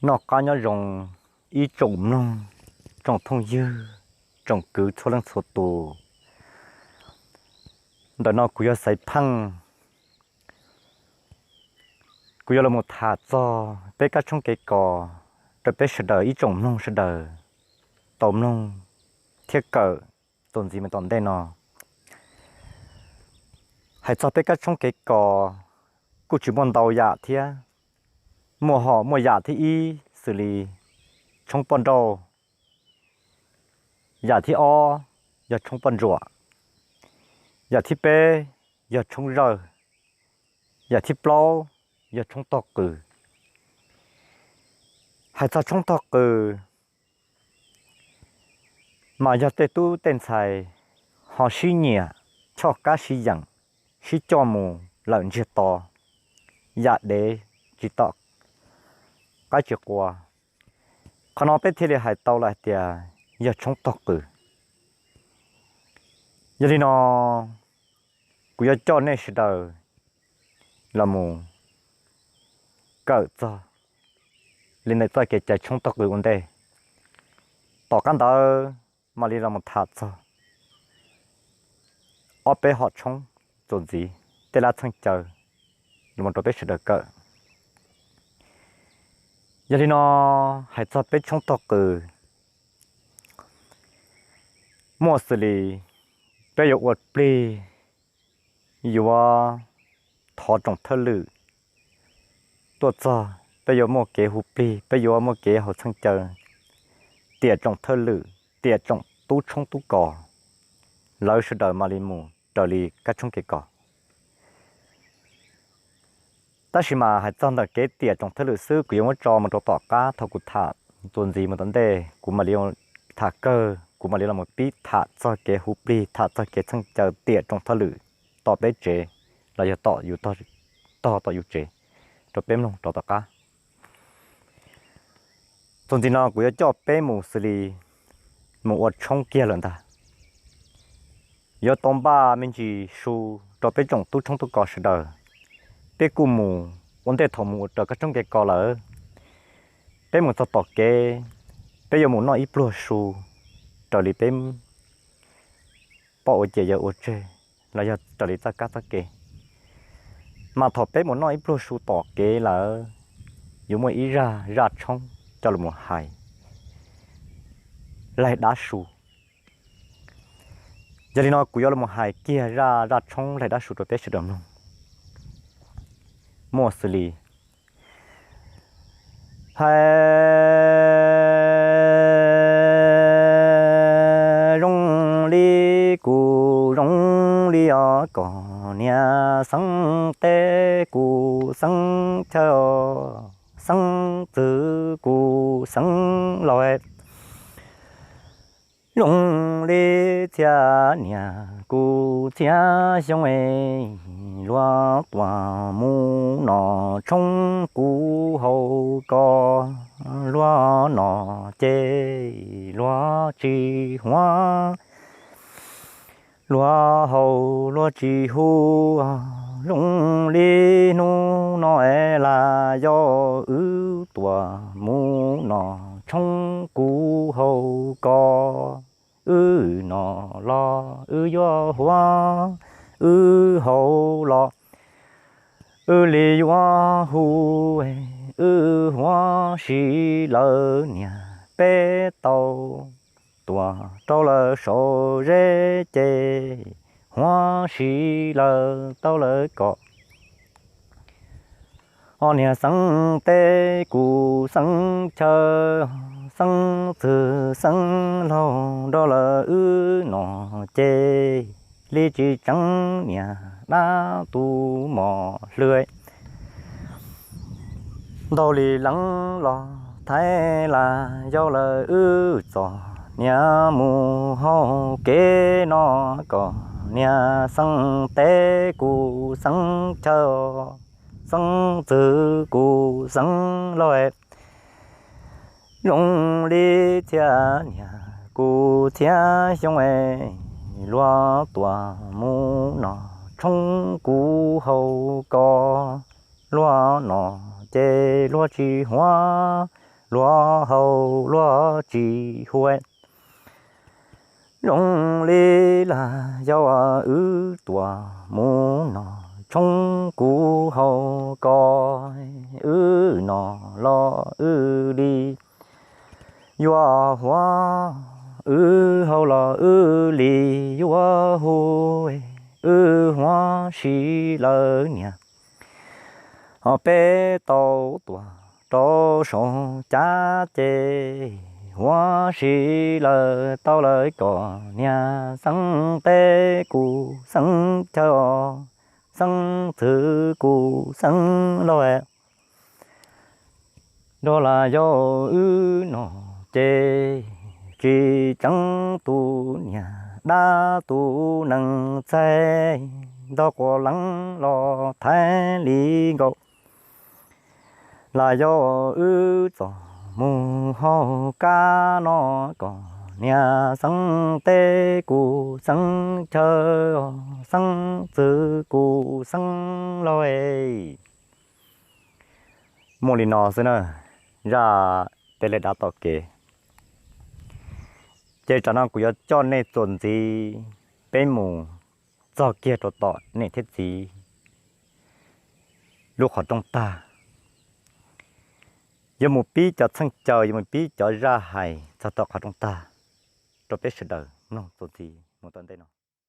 Noj qab nyob zoo ib tsoom mloog, tsoom phooj ywg, tsoom kwv txhua leej txhua tus. Ntawm no kuv yog Xaiv Pheej, kuv yuav los tham txog peb kab tshoob kev kos rau peb sawv daws ib tsoom mloog sawv daws tau mloog thiab kawm txuas ntxiv mus tom ntej no. Hais txog peb kab tshoob kev kos kuj tsis muaj ntau yam thiab, muaj hom muaj yam thib ib xws li tshoob poj nrauj, yam thib ob yog tshoob poj ntsuam, yam thib peb yog tshoob zawj, yam thib plaub yog tshoob tog qws. Hais txog tshoob tog qws mas yog tej tub tej ntxhais ho sib nyiam, choj qab sib yeem, sib coj mus lawm ntsiag to, yam dev tsis tom qaib tsis qua. Qhov no peb thiaj li hais tau lawm hais tias yog tshoob tog qws. Yog li no, kuv yuav coj nej sawv daws los mus kawm txog li ntawm txoj kev cai tshoob tog qws ua ntej. Tom qab ntawd mam li los mus tham txog ob peb hom tshoob txuas ntxiv, tej lab txheej caw los rau peb sawv daws kawm. Yog li no, hais txog peb tshoob tog qws, muaj xws li peb yuav ua plig, yuav thov tsoom thawj lwm tuaj txog, peb yuav muaj kev hu plig, peb yuav muaj kev haus txheej caw, tiam tsoom thawj lwm, tiam tsoom tub tshoob tub kos, lawv sawv daws mam li mus raws li kab tshoob kev kos. Tab sis mas hais txog ntawm kev tiam tsoom thawj lwm xwb kuv yuav muab tso mus rau tom qab, thaum kuv tham txuas ntxiv mus tom ntej kuv mam li tham kawg, kuv mam li los pib tham txog kev hu plig, tham txog kev txheej caw tiam tsoom thawj lwm tom peb tsev los yog tom yus tog, tom yus tsev rau peb mloog rov tom qab. Txuas ntxiv no kuv yuav coj peb mus xws li mus ua tshoob kiag lawm ntag. Yuav tau npaj me ntsis su rau peb tsoom tub tshoob tub kos sawv daws. Peb kuj mus ua ntej thaum mus ua raws kab tshoob kev kos lawm, peb mus txog tom kev, peb yuav mus noj ib pluag su raws li peb pom ua ciav yog ua tseg los yog raws li txoj kab txoj kev. Mas thaum peb mus noj ib pluag su tom kev lawm, yuav muaj ib zaj zaj tshoob coj los hais laig dab su. Yog li no kuv yuav los hais kiag zaj zaj tshoob laig dab su rau peb sawv daws mloog. Muaj xws li hais zoo li kuv zoo li os, koj niag xeeb teb kuv xeeb chaw, xeeb txwv kuv xeeb laus. Zoo li txhiab niag kuv txhiab xyoo, luag tuaj mus noj tshoob kuv haus kos, luag noj ces luag tsis huab, luag haus luag tsis hu. Zoo li hnub no es las yog wb tuaj mus noj tshoob kuv haus kos, wb noj los wb yuav huab, wb haus los wb li yuav hu, wb huab si lawm niag peb tau tuaj rau lawv saum zeb ces huab si lawm tau lawv kom. Os niag xeeb teb kuv xeeb chaw, xeeb txwv xeeb laus, nrog lawv wb noj ces li tsis tseeb niag dab tu mos hlwb. Ntaug li leeb los thaij las yog lawv wb txom nyem mus hauv kev no, kom niag xeeb teb kuv xeeb chaw, xeeb txwv kuv xeeb laus. Zoo li txhiab niag kuv txhiab xyoo, luag tuaj mus noj tshoob kuv haus kos, luag noj ces luag tsis huab, luag haus luag tsis huv. Zoo li lawm yog wb tuaj mus noj tshoob kuv haus koj, wb noj los wb li yuav huav, wb haus los wb li yuav huv, wb huav si lawm niam. Ho peb tau tuaj rau saum cav ces huav si lawm tau lawm kom niag xeeb teb kuv xeeb chaw, xeeb txwv kuv xeeb lauj. Nrog los yog wb noj ces tsis tseeb tus niag dab tus neeg txaij ntog quas leeb los thaiv li nkaus. Los yog wb txom mus hauv kab no kom niag xeeb teb kuv xeeb chaw, xeeb txwv kuv xeeb lauj. Muaj li no xwb na, zaj peb li dab tom kev. Ces tsam no kuv yuav coj nej txuas ntxiv, peb mus txog kiag rau tom niam thiab txiv lub qhov rooj tag. Yuav mus pib cov txheej caw, yuav mus pib cov zaj hais txog tom qhov rooj tag rau peb sawv daws mloog txuas ntxiv mus tom ntej no.